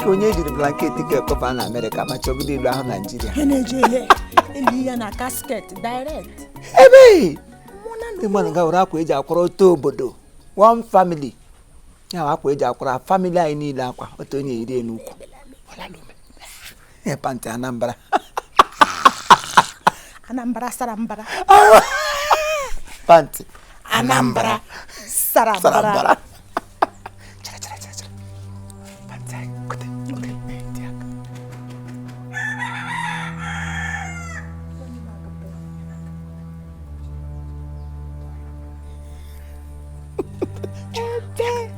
Ka onye ejiri blanket ka ekọpa na Amerịka ma chọgide ilu ahụ Naijiria. Ha na-eji ihe eli ya na casket direct. Ebe ndị mmadụ ga were akwa eji akwara otu obodo, one family, ya bụ akwa eji akwara family anyị niile, akwa otu onye iri n'ukwu. Pantị Anambra. Anambra sara mbara. Pantị Anambra sara sara mbara. Mbara. Chere, chere, chere, chere. Pantị anyị, kote, kote, dị aka.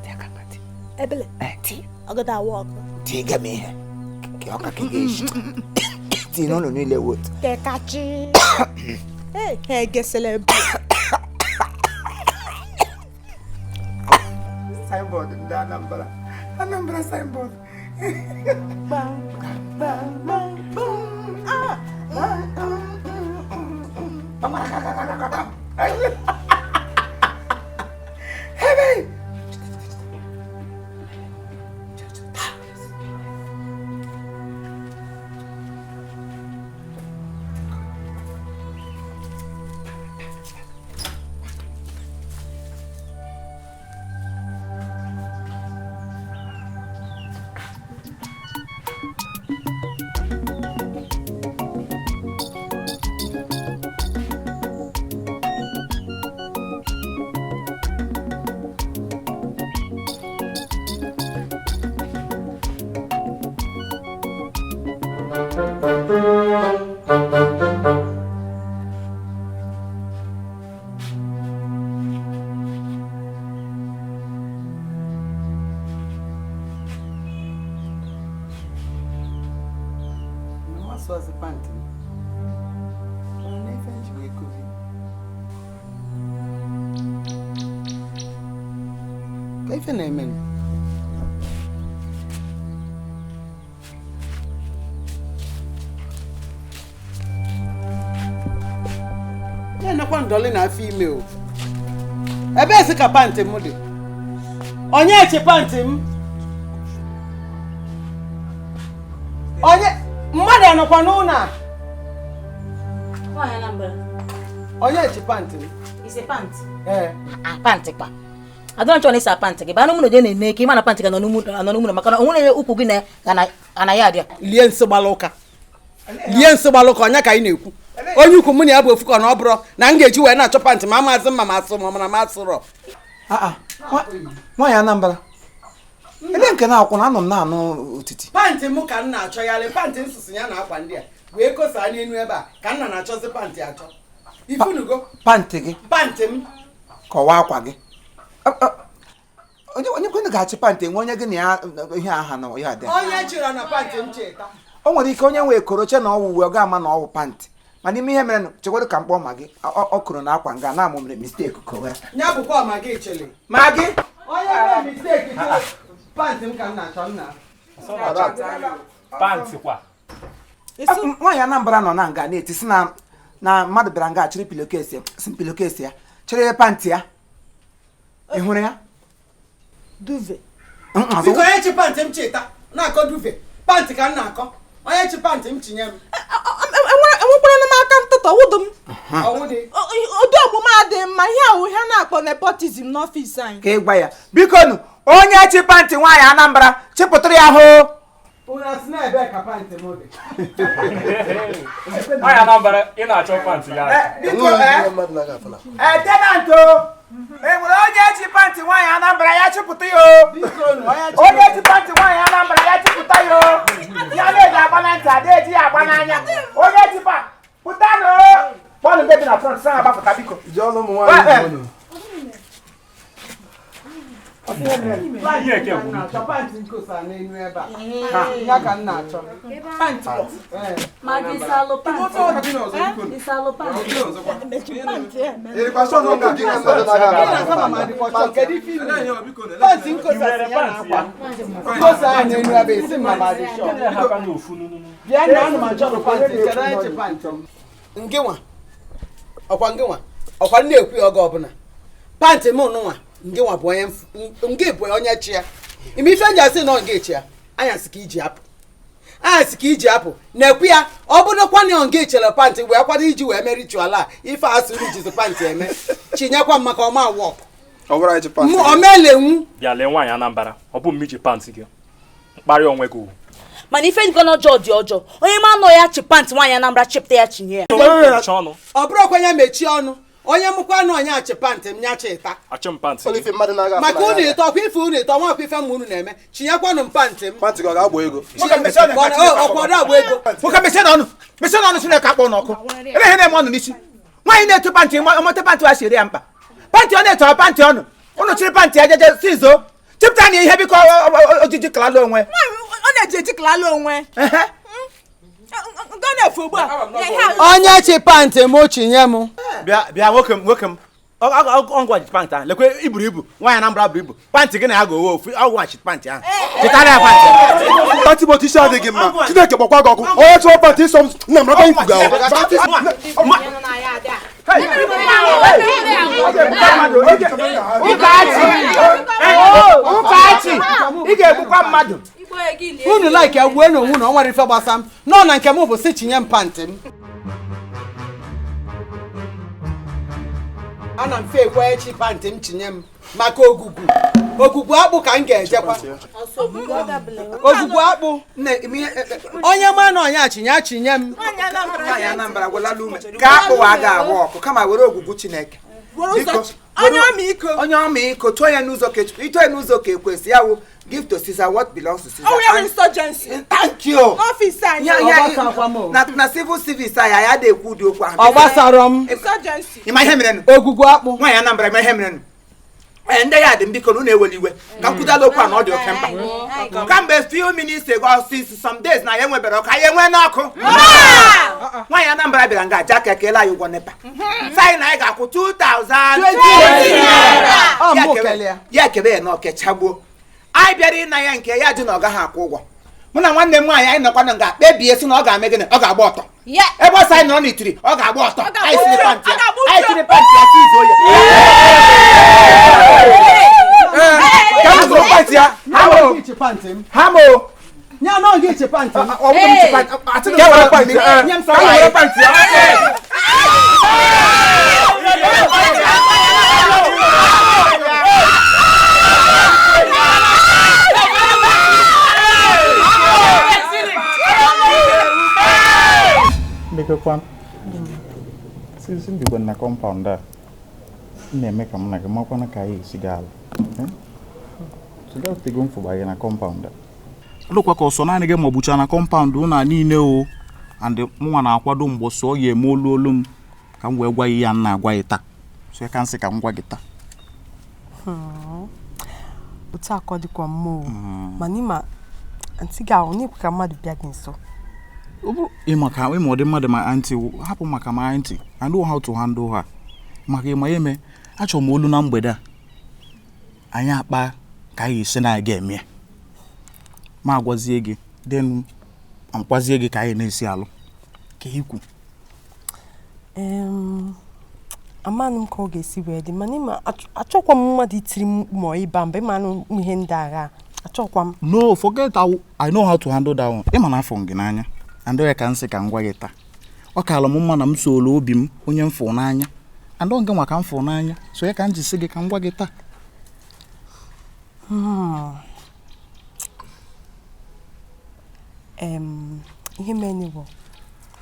Dị aka, pantị. Ebele. Ti. Ọgọdọ awọ ọkụ. Tiga m ihe ka ọ ka ka ị ga-eji tinye n'ụlọ niile wot. Kekachi. Ee, ha egesela ebe. Signboard ndị Anambra, Anambra signboard. Gbam, gbam, gbam, gbam. Ah! Ebe Masụọzi pantị m. Ọ na ife m ji wee kobi. Ka ife na-eme nụ? Na-enekwa ndọlị na afọ ime o. Ebee si ka pantị m dị? Onye chi pantị m? Onye mmadụ anọkwa n'ụlọ a? Nwaanyị Anambra. Onye chi pantị m? Ise pantị. Ee. Ah, pantị kwa. Adọrọ nchọ na ịsa pantị gị. Ba anụ mụ na oje na-ene ka ịma na pantị ga nọ n'ụmụ maka na onwere onye ukwu gị na ga na ya adịa. Lie nsị gbara ụka, lie nsị gbara ụka. Onye ka anyị na-ekwu? Onye ukwu mụ na ya bụ ofu ka na ọ bụrụ na m ga-eji wee na-achọ pantị ma amaazị mma ma asụ ma mana ma asụrọ. Nwaanyị Anambra, ebe nke na-akwụ na anọ m na-anụ otiti. Pantị m ka m na-achọgharị, pantị m sụsụ ya na akwa ndị a wee kosaa n'elu ebe a ka nna na-achọzi pantị achọ. Ifunugo? Pantị gị? Pantị m. Kọwaa akwa gị. Onye onye kwenu ga-achị pantị enwe onye gị na ya ihe aha na ya dị. Onye chịrị na pantị m cheta. O nwere ike onye nwe ekoroche na ọwụ uwe ọ ga-ama na ọwụ pantị, mana ime ihe mere chekwado ka mkpọ ma gị ọ kụrụ na akwa nga na amụ mere mistake kowe. Ya bụkwa ma gị chịrị. Ma gị. Onye mere mistake chịrị pantị m ka m na-achọ nna. Pantị kwa. Nwaanyị Anambra nọ na nga na-eti sị na na mmadụ bịara nga chịrị pillowcase ya, sị pillowcase ya chịrị pantị ya. Ị hụrụ ya? Duve. Biko, onye chi pantị m cheta na-akọ duve. Pantị ka m na-akọ. Onye chi pantị m chinye m. Enwekwara m aka ntụtụ ọwụdụ m. Ọnwụ dị. Ụdị omume adịghị mma. Ihe ahụ ihe a na-akpọ nepotism n'ọfịs anyị. Ka ị gwa ya, biko nụ, onye chi pantị nwaanyị Anambra chịpụtara ya hụ. Unu asị na ebee ka pantị m dị? Nwaanyị Anambra, ị na-achọ pantị ya. Biko, tenant o, e nwere onye chi pantị nwaanyị Anambra ya chịpụta ya o. Onye chi pantị nwaanyị Anambra ya chịpụta ya o. Ya na-eji agba na ntị, ada eji ya agba n'anya. Onye chi pa pụtanụ, kpọnụ ndị bi na front sa agbapụta, biko. Ihe eke Pantị m na-achọ, pantị m kosa n'elu ebe a. Ya ka m na-achọ. Pantị. Ma gị salụ pantị. Ị salụ pantị. Emechi pantị ya eme. Ị na-asa ma ma dịkwa ọchọ, kedu ife ime? Pantị m kosa si ya na akwa. Kosa ya n'elu ebe esi m ma ma dị shọ. Bịa na anụ m achọrọ pantị, kedu onye chi pantị m? Ngịnwa, ọkwa ngịnwa, ọkwa m na-ekwu ya oge ọbụla. Pantị m nụnwa, ngịnwa bụ onye ngị bụ onye chi ya. Ime ife nji asị na ọ ngị chi ya. Anyasị ka iji apụ, anyasị ka iji apụ na-ekwu ya. Ọ bụrụkwa na nga ichere pantị wee kwado iji wee mee ritual a, ife asụrụ jizi pantị eme, chinyekwa m maka ọma wọk. Ọ bụrụ anyị ji pantị. Omelenwu. Bịa lee nwaanyị Anambra, ọ bụ m iji pantị gị mkparị onwe gị. Mana ife nke ọjọọ dị ọjọọ, onye ma anọ ya chi pantị nwaanyị Anambra chịpụta ya chinye ya. Ọ bụrụkwa ya mechie ọnụ, onye mụkwa anụ onye achị pantị m nyacha ịta maka unu ịtọ ọkwa ife unu ịtọ nwakwa ife ma unu na-eme, chinyekwanụ m pantị m. Pantị gị ọ ga-agba ego? Ọkwado agba ego. Nwoke mechie n'ọnụ, mechie n'ọnụ, Chineke akpọ n'ọkụ. Ebe ihe na-eme ọnụ n'isi nwaanyị na-eto pantị, ọmọte pantị wa siri ya mkpa. Pantị ọ na-eto pantị ọnụ, ụnụ chịrị pantị ya jeje sizo chịpụta na ihe biko ojiji kalala onwe. Ọ na-eji eji kalala onwe. Onye chi pantị m chinye m. Bịa nwoke m, nwoke m, ọngwa ji pantị ahụ, lekwe iburu ibu nwaanyị Anambra buru ibu pantị gị na ya ga-owe ofu ọgwụ achị pantị ahụ, chịtara ya pantị. Pantị bụ otu isi adịghị mma, Chineke gbakwa gị ọkụ. Onye chọrọ pantị ịsọ m nna m rata ikwu gị. Ụkachi, ị ga-egbukwa mmadụ. Unu like egbuo na onwu na ọ nwere ife gbasa m nọ na nke m bụ si chinye m pantị m. Ana m fe ekwe chi pantị m chinye m maka ogugu ogugu akpụ ka m ga-ejekwa ogugu akpụ. Onye ma na onye achinye achinye m. Ka akpụ wa ga-agba ọkụ kama were ogugu Chineke. Onye ọmịiko tụọ ya n'ụzọ ka Chukwu, ịtụọ ya n'ụzọ ka ekwesị ya wụ give to Caesar what belongs to Caesar. Oh, we are insurgency. Thank you. N'ọfịs anyị. Na civil service anyị ya na-ekwu ụdị okwu ahụ. Ọ gbasara m. Insurgency. Ịma ihe merenụ? Ogugu akpụ. Nwaanyị Anambra, ịma ihe merenụ? Ee, ndị ya dị m biko na unu eweli iwe ka m kwudala okwu a na ọ dị oke mkpa. Kamgbe few minutes ago, since some days na ya enwebere ọkụ, anyị enwee n'ọkụ. Nwaanyị Anambra bịara nga aja aka kelee anyị ụgwọ NEPA. Sị anyị na anyị ga-akwụ 2000. Ya ekebe ya na ọkechagbuo. Anyị bịara ịna ya nke ya dị na ọ gaghị akwụ ụgwọ. Mụ na nwanne m nwaanyị anyị nọkwa na nga kpebie sị na ọ ga-eme gịnị, ọ ga-agba ọtọ. Ebe ọsọ anyị nọrọ n'itiri, ọ ga-agba ọtọ. Anyị siri pantị ya, anyị siri pantị ya sizuo ya. Ka m zụrụ pantị ya. Ha mo. Ya na ọ ga-eche pantị m. Ọ bụrụ m chi pantị. Ka were pantị ya. Ka were pantị ya. Mbekwa since m bikwa na compound a na-eme ka m na gị makwana ka anyị esi gaa ala tego mfụba gị na compound a alụkwa ka ọsọ naanị gị ma ọ bụcha na compound ụna niile o and mụnwa na-akwado mgbe sọ ya eme olu olu m ka m wee gwa ya ya na agwa ya taa so ya ka nsị ka m gwa gị taa. Otu akọ dịkwa mmụọ mana ịma ntị gị ahụ n'ikwe ka mmadụ bịa gị nso. Ịma ka ịma ọ dị mmadụ ma aunty hapụ maka ma aunty, I know how to handle her. Maka ịma ya eme achọrọ m olu na mgbede a anyị akpa ka anyị esi na-aga eme ma agwazie gị then amkwazie gị ka anyị na-esi alụ ka ikwu. Amanụ m ka ọ ga-esi wee dị mana ịma achọkwa m mmadụ itiri m mkpu ma ịba mba ịma anụ ihe ndị agha achọkwa m. No, forget I know how to handle that one. Ịma na afọ m gị n'anya and ya ka nsị ka m gwa gị taa ọ kaala m mma na m soolo obi m onye m fụ n'anya and ọ nke nwa ka m fụ n'anya so ya ka m ji sị gị ka m gwa gị taa. Ihe mere bụ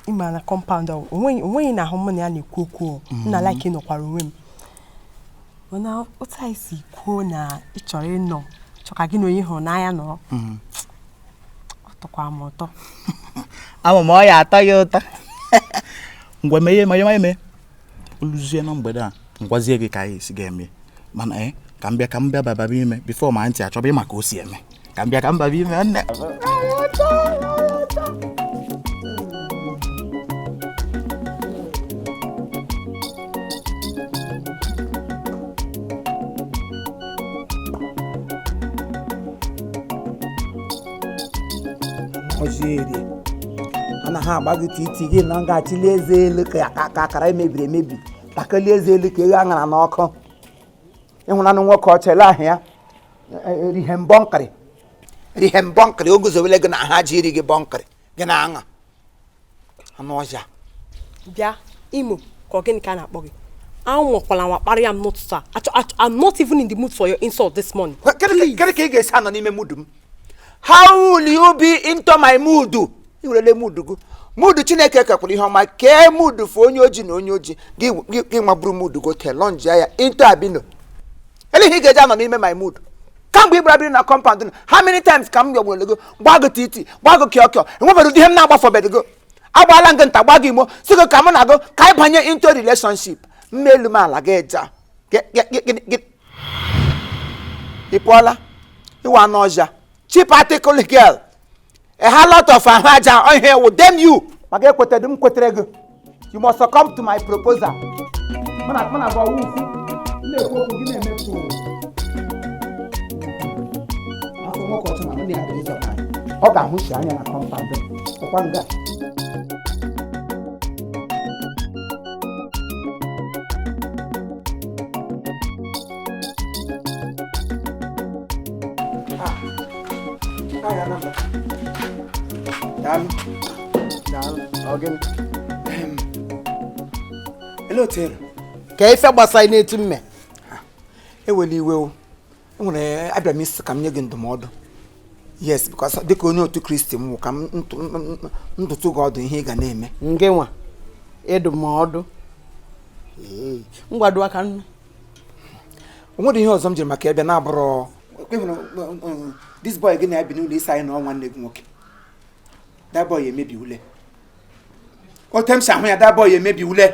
ịma na compound ahụ onweghị na ahụ mụ na ya na-ekwu okwu m na like nọkwara onwe m mana otu anyị si kwuo na ị chọrọ ịnọ chọ ka gị na onye hụrụ n'anya nọrọ ọ tọkwara m ụtọ. Ama m ọ ya atọ ya ụtọ. Ngwa mee ma ya eme oluzie na mgbede a ngwazie gị ka anyị esi ga-eme mana ka m bịa bababa ime before ma ntị achọba ịma ka o si eme ka m bịa ka m baba ime nne. Anaghị agba gị titi gị na nga achịli eze elu ka akara emebiri emebi takali eze elu ka eghe aṅara n'ọkụ. Ịhụnanụ nwoke ọcha ele ahụ ya erihe mbọ nkari Rihe m bọnkịrị o guzowele gị na ha ji iri gị bọnkịrị gị na aṅa anụ ọhịa. Bịa Imo, ka ọ gịnị ka a na-akpọ gị? Anwakwala nwa kparịa m n'ụtụtụ a. I'm not even in the mood for your insult this morning. Kedu ka ị ga-esi anọ n'ime mood m? How will you be into my mood? Ị werele mood gị. Mood Chineke kekwara ihe ọma kee mood fụ onye ojii na onye ojii gị nwagburu mood gị ote lọnjia ya into abino. Ele ihe ị ga-eji anọ n'ime my mood? Kamgbe ị bịara biri na compound nụ, how many times ka m yọgburu gị gbaa gị titi gbaa gị kịọkịọ enwebere ụdị ihe m na-agbafọbeghị gị. Agbaala m gị nta gbaa gị imo si gị ka mụ na gị ka anyị banye into relationship. Mmelu m ala gị ja ị pụọla ịwa anụ ọhịa cheap article girl a harlot of ahụ aja ọhịa wụ damn you. Maka ekwetedị m kwetere gị, you must succumb to my proposal. Mụ na gị ọwụ ukwu na-ekwu okwu gị na-emetụ afọ nwoke ọchụ na ndị adịrị ịzọ ọ ga-ahụchi anya na compound ọkwa nga. Daalụ. Daalụ. Ọ gịnị? Elee otu elu? Ka ife gbasara n'etu mme. Ewela iwe o. Enwere abịara m isi ka m nye gị ndụmọdụ. Yes, because dịka onye otu Kristi m wụ ka m ndụtụ gị ọdụ ihe ị ga na-eme. Ngị nwa ịdụ m ọdụ. Ee, ngwado aka nnu. O nwere ihe ọzọ m jiri maka ịbịa na-abụrụ this boy gị na-ebi n'ụlọ ịsa anyị na ọ nwanne gị nwoke. That boy emebi ule. Ote m si ahụ ya that boy emebi ule.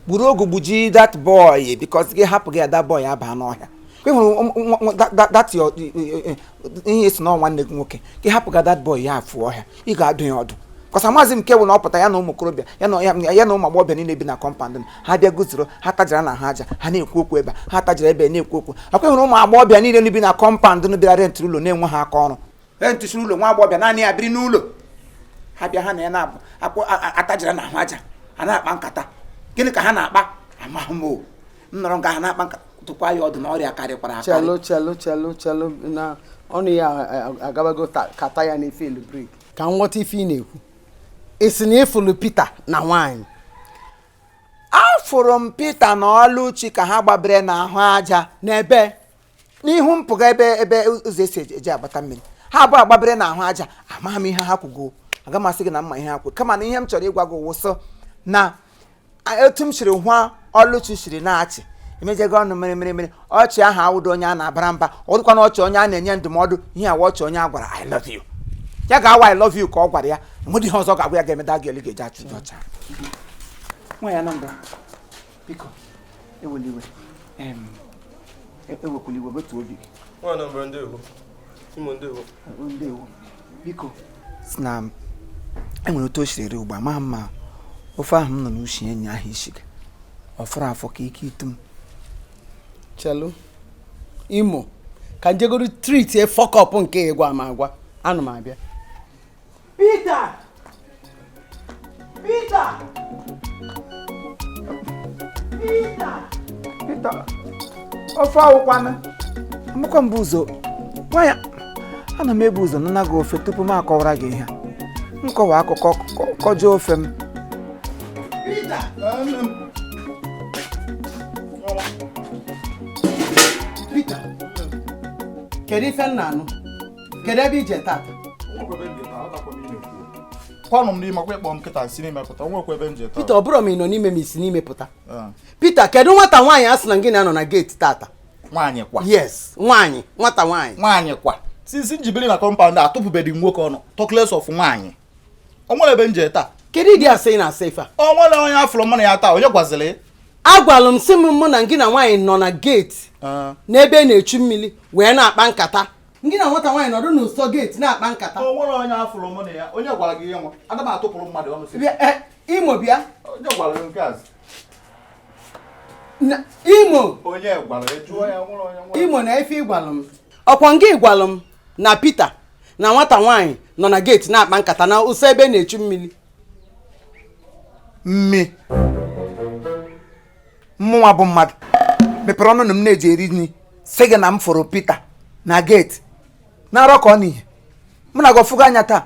Gburu ogu gbuji that boy because gị hapụ gị ya that boy abaa n'ọhịa. That your ihe esi na nwanne gị nwoke gị hapụ ga that boy ya afụ ọhịa ị ga-adụ ya ọdụ. Kọsa amaghịzị m nke bụ na ọ pụta ya na ụmụ okorobịa ya na ụmụ agbọghọbịa niile bi na compound m ha bịa guzoro ha tajara na ha aja ha na-ekwu okwu ebe ha tajara ebe na-ekwu okwu akwa hụrụ ụmụ agbọghọbịa niile bi na compound m bịara rentịrị ụlọ na-enwe ha aka ọrụ rentịsiri ụlọ nwa agbọghọbịa naanị ya biri n'ụlọ ha bịa ha na ya na-abụ atajara na ahụ aja a na-akpa nkata gịnị ka ha na-akpa amaghị m o m nọrọ nga ha na-akpa nkata tụkwa ya ọdụ na ọrịa karịkwara akarị. Chelu chelu chelu chelu na ọnụ ya agabago kata ya na-efe elu brek ka m ghọta ife ị na-ekwu. Ị sị na ịfụlụ Peter na nwaanyị? Afụrụ m Peter na Ọlụchi ka ha gbabere n'ahụ aja n'ebe n'ihu mpụga ebe ebe ụzọ esi eji agbata mmiri ha abụọ agbabere n'ahụ aja amaghị m ihe ha kwugo aga m asị gị na mma ihe ha kwu kama na ihe m chọrọ ịgwa gị wụsọ na etu m siri hụ Ọlụchi siri na-achị emejego ọnụ mere mere mere ọchị ahụ awụdo onye a na-abara mba ọ dịkwa na ọchị onye a na-enye ndụmọdụ ihe awa ọchị onye a gwara I love you ya ga-awa I love you ka ọ gwara ya enwedị ihe ọzọ ga-agwa ya ga-emeda gị elu ga-eji achụ gị ọcha. Nwa ya Anambra biko ewela iwe ewekwala iwe wetuo obi gị. Nwa Anambra ndewo. Imo ndewo. Ndewo. Biko si na enwere otu o siri eri ugbu a ma mma ofe ahụ m nọ n'ushi enyi ahụ isi gị ọ fọrọ afọ ka ike itu m. Chelu Imo ka njegoro treat e fuck up nke ịgwa m agwa anụ m abịa. Peter! Peter! Peter! Peter! Ofe awụkwanụ amakwa mbụ ụzọ nwanyị ana m ebu ụzọ nana gị ofe tupu m akọwara gị ihe m kọwa akụkọ kọjọọ ofe m. Peter! Peter! Kedu ife m na-anụ? Kedu ebe ije tata? Kwanụ m n'ime akwa ịkpọ m kịta si n'ime pụta onwekwa ebe m je taa. Peter ọ bụrụ m ị nọ n'ime m isi n'ime pụta. Peter kedu nwata nwaanyị a sị na gị na-anọ na geeti tata? Nwaanyị kwa. Yes, nwaanyị, nwata nwaanyị. Nwaanyị kwa. Since njibiri na compound a atụpụbeghị nwoke ọnụ talk less of nwaanyị. O nwere ebe m je taa. Kedu ịdị asị ị na-asa ife a? O nwere onye afụrụ mụ na ya taa onye gwaziri? Agwalụ m sị m mụ na gị na nwaanyị nọ na geeti n'ebe na-echu mmiri wee na-akpa nkata. Gị na nwata nwaanyị nọdụ n'ụsọ geeti na-akpa nkata. O nwere onye afụrụ mụ na ya onye gwara gị ihe nwa aga m atụpụrụ mmadụ ọnụ sị. Imo bịa. Onye gwara gị nke azụ? Imo. Onye gwara gị jụọ ya nwere onye nwa. Imo na ife ịgwalụ m. Ọkwa ngị gwalụ m na Peter na nwata nwaanyị nọ na geeti na-akpa nkata na ụsọ ebe na-echu mmiri. Mmi. Mmụnwa bụ mmadụ mepere ọnụ na m na-eji eri nri sị gị na m fụrụ Peter na geeti na-arọ ka ọ n'ihe Mụ na gị ọfụgo anya taa.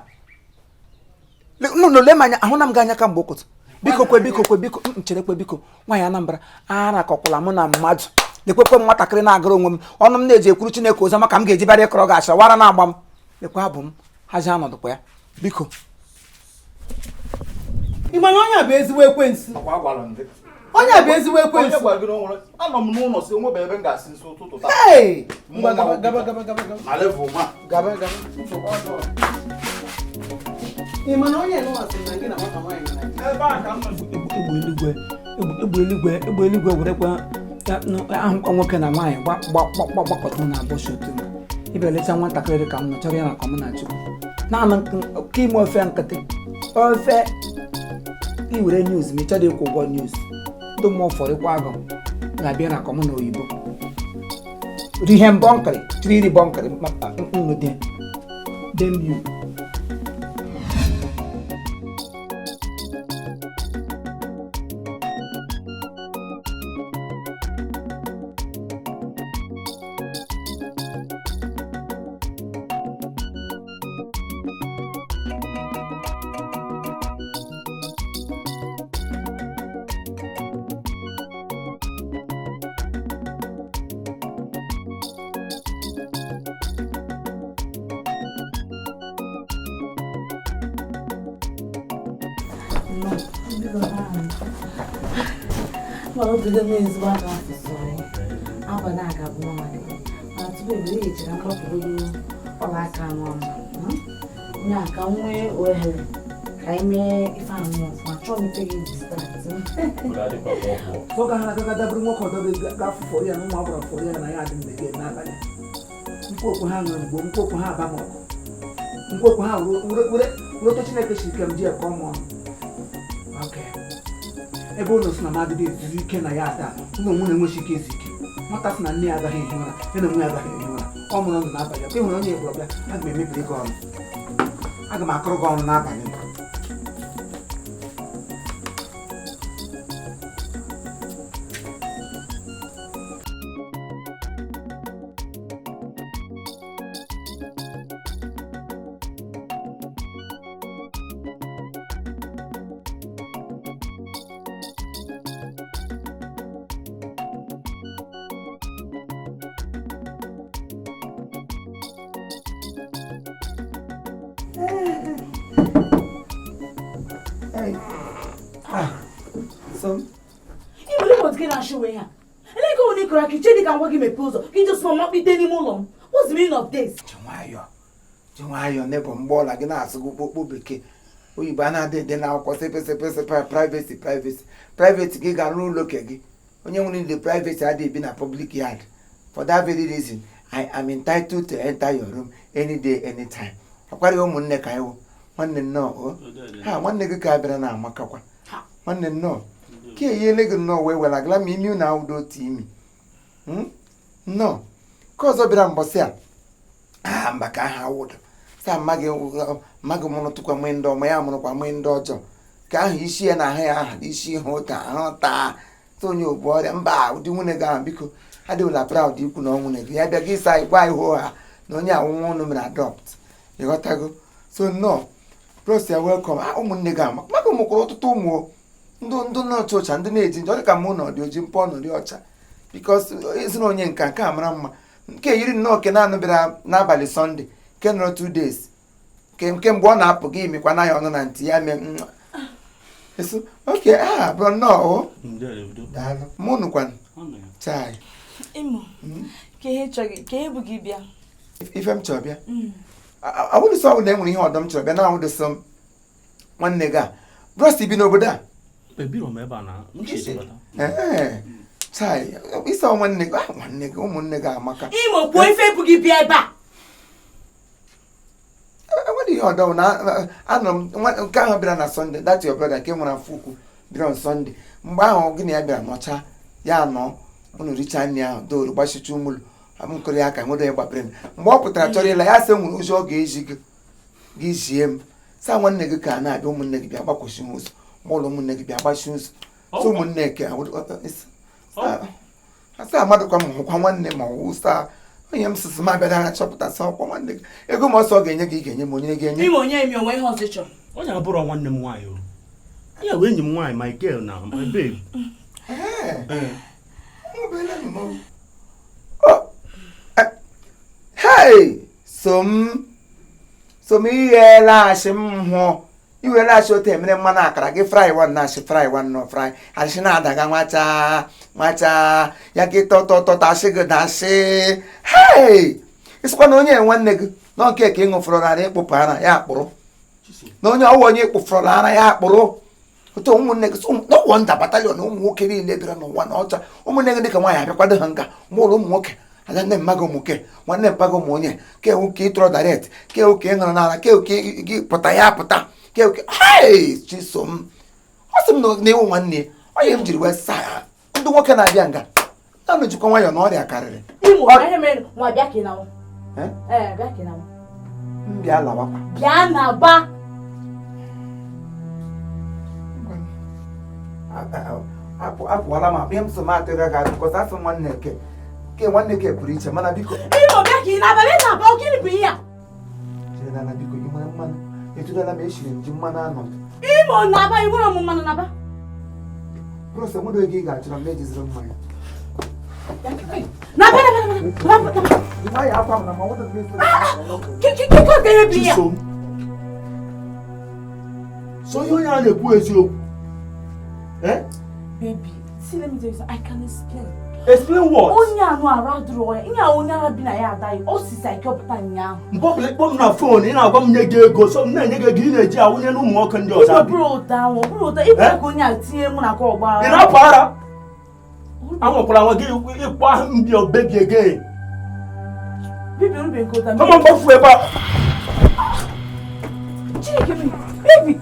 Nụ lee m anya, ahụ na m gị anya kamgbe ụkụtụ. Biko kwe, biko kwe, biko m cherekwe, biko. Nwaanyị Anambra, arakọkwala mụ na mmadụ. Lekwekwe m nwatakịrị na-agụrụ onwe m ọnụ m na-eji ekwuru Chineke ozi ọma ka m ga-eji bịara ịkọrọ gị asịrị wara na-agba m. Lekwa abụ m hazi anọdụkwa ya, biko. Ị ma na onye a bụ ezigbo ekwensu? Onye a bụ ezigbo ekwensu. Anọ m n'ụlọ si onwe bụ ebe m ga-asị nso ụtụtụ taa. Hey! Ngwa gaba gaba gaba gaba gaba. Na level 1. Gaba gaba. Ị ma na onye nụwa sị na gị na nwata nwaanyị nọ na Egbe eluigwe, egbe eluigwe, egbe eluigwe, werekwa ahụkwa nwoke na nwaanyị gbakọta na abụchi otu ịbịa lecha nwatakịrị dị ka m nọ chọrọ ya na ka mụ na Chukwu naanị ka ime ofe nkịtị ofe iwere news ma ị chọrọ ịkwụ ụgwọ news ndị mmụọ fọrịkwa agụ na-abịa na kọmụ na oyibo rihe mbọnkịrị chiri iri bọnkịrị nnụ dị dem you. Ka m nwee ohere ka anyị mee ife ahụ ọfụma, chọọ m ite gị distract. Nwoke ahụ na-agaga dabere nwoke ọdọ ga-afụ ya na ụmụ agbara fọrọ ya na ya adị mgbe n'abalị. Nkwokwu ha ṅụrụ mgbe nkwokwu ha aba m ọkụ. Nkwokwu ha were otu Chineke siri ike m ji ekọ m ọnụ. Ebe ụlọ si na m adịghị ezuzu ike na ya ada, ụlọ onwe na-enwechi ike ezu ike. Nwata sị na nne ya agaghị ehi ụra, ya na onwe ya agaghị ehi ụra. Ọ mụrụ ọnụ n'abalị, ọkwa ịhụrụ onye ebụrụ bịa, aga m emebiri gị ọnụ. Aga m akụrụ gị ọnụ n'abalị. What's the meaning of this? Nwayọ nebo mgbe ọla gị na-asụ gị okpokpo bekee oyibo a na-adị dị n'akwụkwọ sepesepesepe privacy privacy private gị gara n'ụlọ oke gị onye nwere ndị privacy adịghị ebi na public yard. For that very reason I am entitled to enter your room any day anytime. Akwarịghị ụmụnne ka iwu nwanne nnọọ ha nwanne gị ka bịara na amakakwa nwanne nnọọ ka eyiele gị nnọọ wee were agala ma imi na awụdo otu imi nnọọ ka ọzọ bịara mbọsị a mba ka aha awụdo sa mma gị mụrụ tụkwa nwee ndị ọma ya mụrụkwa nwee ndị ọjọọ ka ahụ isi ya na ahụ ya aha isi ihe ụta ahụ taa ta onye obu ọrịa mba ụdị nwunye gị ahụ biko adịwela proud ikwu na ọnwụ gị ya bịa gị ịsa gwa ihu ha na onye anwụnwa ụnụ mere adopt ịghọtago. So nnọọ bros ya welcome. Ụmụnne gị ama maka ụmụkwara ọtụtụ ụmụ ndụ ndụ na-ọcha ọcha ndị na-eji njọ dị ka mụ na ọdị oji mpọ nọdị ọcha bikos ezina onye nka nke a mara mma nke yiri nnọọ ke naanị bịara n'abalị sọnde nke nọrọ 2 days nke mgbe ọ na-apụ gị imikwa na ya ọnụ na ntị ya mee eso oke a bụrụ nnọọ o daalụ mụ nụkwanụ chai ife m chọrọ bịa awụdụsọ ọbụla e nwere ihe ọdọ m chọrọ bịa na awụdụsọ m nwanne gị a bros bi n'obodo a chai ịsa nwanne gị nwanne gị ụmụnne gị amaka. Imo kwuo ife bụ gị bịa ebe a. Enwere ihe ọdọ na anọ m nke ahụ bịara na Sọnde that your brother nke nwere afọ ukwu bịara on Sọnde mgbe ahụ gị na ya bịara nọcha ya nọ unu richaa nri ahụ dooru gbachicha umulu nkụrụ ya aka nwere onye gbapere m mgbe ọ pụtara chọrọ ịla ya sị nwere ụzọ ọ ga-eji gị gị zie m sa nwanne gị ka a na-abịa ụmụnne gị bịa gbakwụsị ụzọ ma ụlọ ụmụnne gị bịa gbachi ụzọ so ụmụnne ke asa amadụkwa m hụkwa nwanne ma ọ wụsa Onye m sịsị m abịadara chọpụta sị ọkwa nwanne gị. Ego m ọsọ ga-enye gị, ị ga-enye m, onye ga-enye. Ime onye emi onwe ihe ọzọ ị chọrọ. Onye abụrọ nwanne m nwaanyị o. Ya wee enyi m nwaanyị, my girl na my babe. Hey, so m ighela ashị m hụ iwere ashị otu emere mmanụ akara gị fry one na ashị fry one nọ fry ashị na-adaga nwacha nwacha ya gị tọtọtọta ashị gị dashị. Hey, ịsịkwa na onye nwanne gị na nke ka ị ṅụfọrọ ara ịkpụpụ ara ya akpụrụ na onye ọwụ onye ịkpụfọrọ ara ya akpụrụ otu ụmụnne gị n'ụwa nda batalion ụmụ nwoke niile bịara n'ụwa na ọcha ụmụnne gị dịka nwaanyị abịakwado ha nga mụrụ ụmụ nwoke ada nne mmaga ụmụ ke nwanne mpaga ụmụ onye kewu ka ịtụrụ direct kewu ka ị ṅụrụ n'ara kewu ka gị pụta ya pụta kewu ka hei chisom ọ sị m na ịwụ nwanne onye m jiri wee saa ya ndị nwoke na-abịa nga nanụ jikwa nwayọọ na ọrịa karịrị m bịa lawakwa bịa na ba apụọla m akpụ ihe m so m atụghị gị atụ asụ nwanne ke ke nwanne ke pụrụ iche mana biko Imo bịa ka ị na-abalị na-aba gịnị bụ ihe a chere biko ị nwere mmanụ etudala m eshiri m ji mmanụ anọ Imo na-aba ị nwere m mmanụ na-aba bros enwere oge ị ga-achọrọ m ejiziri mmanya na-aba na-aba nwaanyị akwa m na ma nweta Chisom so ihe onye a na-ekwu eziokwu. Baby, see, let me tell you something. I can explain. Explain what? Onye anụ ara dụrụ ya. Ihe a onye ara bi na ya adaghị. O si saịkọpụta ụnyaahụ. Mgbe ọbụla ịkpọ m na fon, ị na-agwa m nye gị ego, so m na-enye gị ego ị na-eji awụnye n'ụmụ nwoke ndị ọzọ. Ọ bụrụ ụda ahụ, ọ bụrụ ụda ịbụ ka onye a tinye mụ na ka ọgba aghara. Ị na-apụ ara? Anwakwara nwa gị ịkpọ ahụ m bịa baby again. Baby, orube nke ụda. Come on, gbafuo ebe a. Chineke m, baby.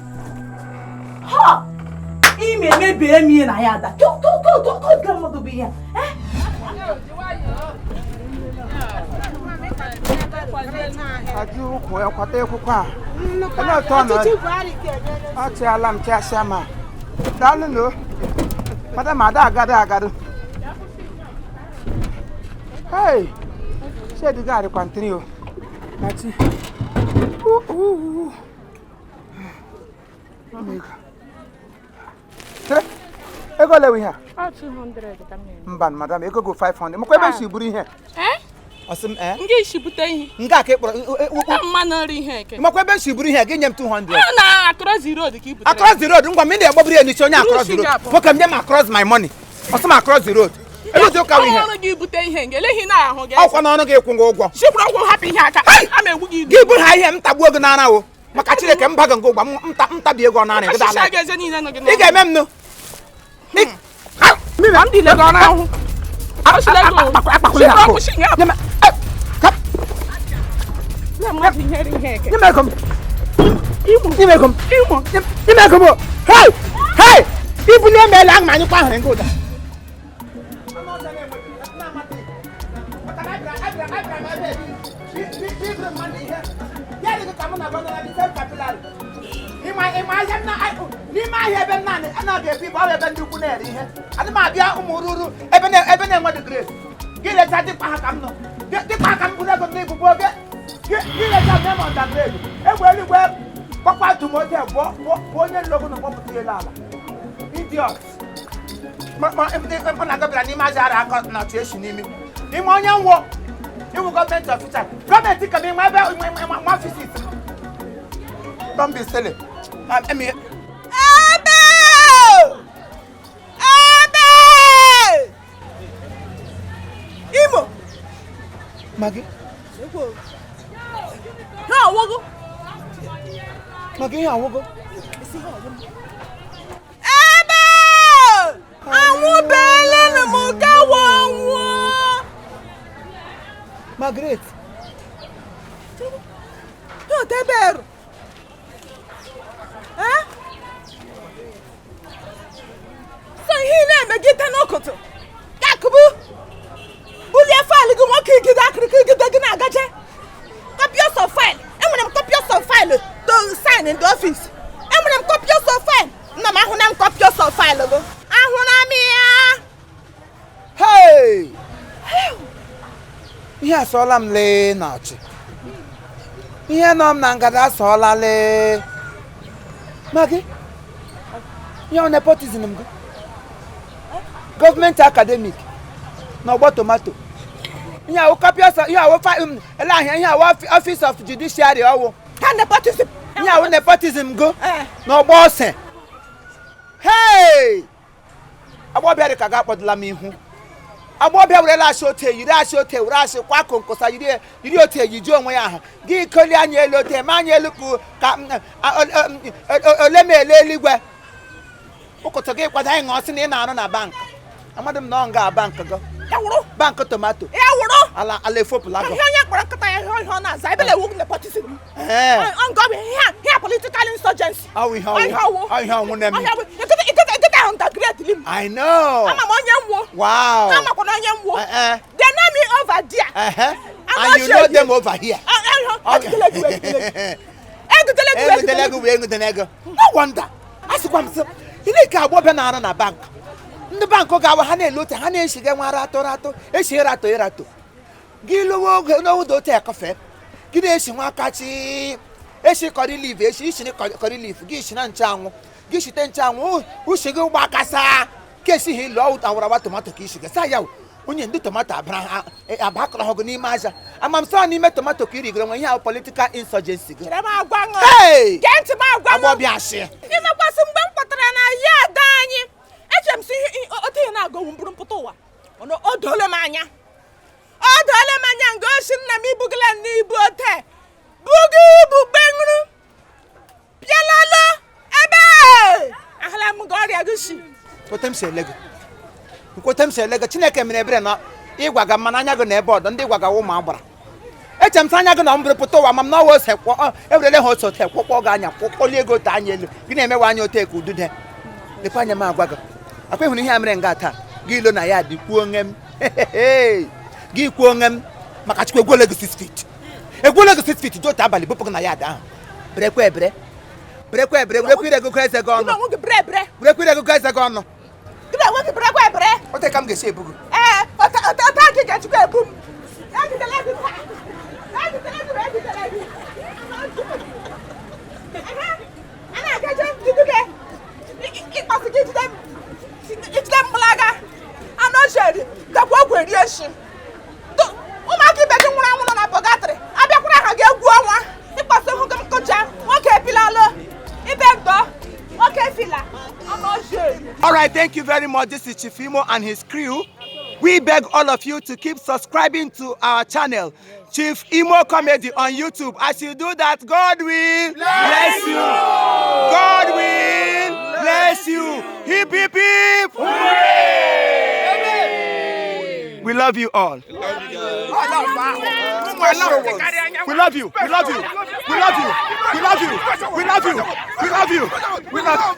Ha! Ime mebie m ihe na ya ada. Ka mmadụ bụ ihe a. Ajụ ụkwụ ya kwata ekwukwa a. Olee otu ọ nọ? Ọ chịala m chịasịa ma. Daalụ nụ. Madam ada agado agado. Hey! Shedi gị arịkwa ntiri o. Machi. Ego ole ihe a? Mba, madam, ego go 500. Mkwa ebe si buru ihe. Ọsị m eh? Nga isi bute ihe. Nga ka ị kpọrọ mmanụ nri ihe eke. Makwa ebe si buru ihe gị nye m 200. A na across the road ka i butere. Across the road, ngwa m ị na-egbaburu ya n'isi onye across the road. Nwoke m nye m across my money. Ọsị m across the road. Ebe otu ụka ihe. Ọrụ gị bute ihe nga eleghị na ahụ gị. Ọkwa n'ọnụ gị kwụ gị ụgwọ. Chikwuru ọgwụ hapụ ihe aka. A ma egbu gị. Gị buru ha ihe m tagbuo gị n'ara o. Maka Chineke m baga ngụ ụgba m ntabi ego n'ara gị dala. Ị ga-eme m nụ. Hey! Hey! Ibu ni emela ahụ ma anyụkwa ahụrụ gị ụda. N'ime ahịa ebe m na-anaghị ebi bụ ọrụ ebe ndị ukwu na-ere ihe. Adị m abịa ụmụ ruru ebe na-enwe dị grace. Gị lecha dịkpa ha ka m nọ. Dịkpa ha ka m buru ego m n'ibu bụ oge. Gị lecha m eme ọndagrade. Egbe eluigwe gbakwa tụmote bụ onye nlogo na mkpọpụta elu ala. Idiot. Mụ na gabịara n'ime aja ara aka na otu esi n'imi. Ime onye nwụọ. Iwu gọọmenti ọfịsa. Gọọmenti ka m ịma ebe ma ọfịs m. Don't be silly. I mean, Ebe! Ebe! Imo! Maggie? Ha ọwụgo? Maggie, ihe ọwụgo? Ebe! Anwụbeela m gawa ọnwụ! Margaret! Toteberu! Eh? So ihe na-emegide n'ụtụtụ gakụbụ bulie faịlụ gị nwoke igide akịrịka igide gị na-agaje copious of file. Enwere m copious of file to sign in the office. Enwere m copious of file. Nna m ahụna m copious of file gị. Ahụna m ya. Hey! Ihe asọọla m lee n'ọchị. Ihe nọ m na ngada asọọla lee. Ma gị, ihe ọ nepotism m gị. Gọọmenti academic n'ọgbọ tomato. Ihe awụ copious, ihe awụ ele ahịa, ihe awụ office of judiciary ọwụ. Ha nepotism. Ihe awụ nepotism gị n'ọgbọ ose. Hey! Agbọbịa dị ka ga akpọdụla m ihu. Agbọbịa werela asị ote yiri asị ote were asị kwa konkosa yiri yiri ote yiji onwe ya ahụ gị koli anya elu ote ma anya elu ka ole m ele eluigwe ụkọtụ gị kwado anyị ṅụọ sị na ị na-arụ na bank amadị m na ọ nga bank gị Ya wụrụ. Bank tomato. Ya wụrụ. Ala ala efopụla gị. Ihe onye kpọrọ nkịta ya ihe ọ na-aza ebele ewu nepotism. Ee. Ọ bụ ihe political insurgency. Ọ ihe ọwụ. Ọ ihe ọwụ. Ọ ihe ọwụ nne m. Ọ ihe ọwụ. Nkịta ahụ undergrade m. I know. Ama m onye nwụọ. Wow. Amakwana onye nwụọ. Eh, eh. They know me over there. And you know them over here. Egidele gị Egidele egidele gị wee egidele gị. No wonder. A sịkwa m sị, ile ka agbọbịa na-arụ na bank. Ndị bankụ ga-awa ha na-ele ote ha na-eshiga nwa ratọ ratọ eshi ratọ ịratọ. Gị lowe oge n'ụdọ ote ekọfe. Gị na-eshi nwa kachi eshi kọrị lif eshi ishiri kọrị lif gị shi na ncheanwụ gị shite ncheanwụ ushi gị gbakasa ka esighị ilu awarawa tomato ka ishiga sa ya onye ndị tomato abakọrọ ha gị n'ime aja ama m sọ n'ime tomato ka irigoro nwe ihe ahụ political insurgency gị. Chere m agwa ṅụ. Hey! Gee ntị m agwa ṅụ. Agbọbịa asị. Imekwasị mgbe m kpọtara na ya ada anyị. Eche m sị ihe otu ihe na-agọwu mbụrụ mpụta ụwa. Mana o doola m anya. O doola m anya nga oshi nna m ibugala n'ibu ote. Buga ibu gbenwuru. Bịalala ebe. Ahụla m gị ọrịa gị shi. Ote m si ele gị. Nkwete m si ele gị Chineke mere ebere na ịgwaga mmanụ anya gị na ebe ọdọ ndị ịgwaga ụmụ agbara. Eche m sị anya gị na mbụrụ pụta ụwa ma m na ọwa ose kwọ ewerele ha ose ote kwọkpọ gị anya kwọkpọlie ego ote anya elu gị na-emewe anya ote ka udude. Lekwa anya m agwa gị. Akwa ịhụrụ ihe a mere nga taa gị ilo na ya dị kwuo nge m. Gị kwuo nge m maka Chukwu egwuole gị 6 feet. Egwuole gị 6 feet dị otu abalị bụpụ gị na ya dị ahụ. Berekwa ebere. Berekwa ebere werekwa ire gị eze gị ọnụ. Gị na onwe gị bere ebere. Werekwa ire gị eze gị ọnụ. Gị na onwe gị berekwa ebere. Ote ka m ga-esi ebu gị. Ee, ota gị ga-ejikwa ebu m. Egidele gị taa. Egidele gị, egidele gị. A na-agaje jide gị. Ịkpasị gị jide m. Ijide m mgbalaga. Anụ ochie gakwa ọgwụ eri echi. Ụmụaka ibe gị nwụrụ anwụ nọ na pọgatrị. Abịakwara ha gị egwu ọnwa. Ịkpasị hụ gị nkụja. Nwoke epilalụ. Ibe ndọ. Nwoke fila. Anụ ochie. All right, thank you very much. This is Chief Imo and his crew. We beg all of you to keep subscribing to our channel, Chief Imo Comedy on YouTube. As you do that, God will bless you. God will bless you. Hip, hip, hip. Hooray! We love you all. We love you. We love you. We love you. We love you. We love you. We love you. We love you.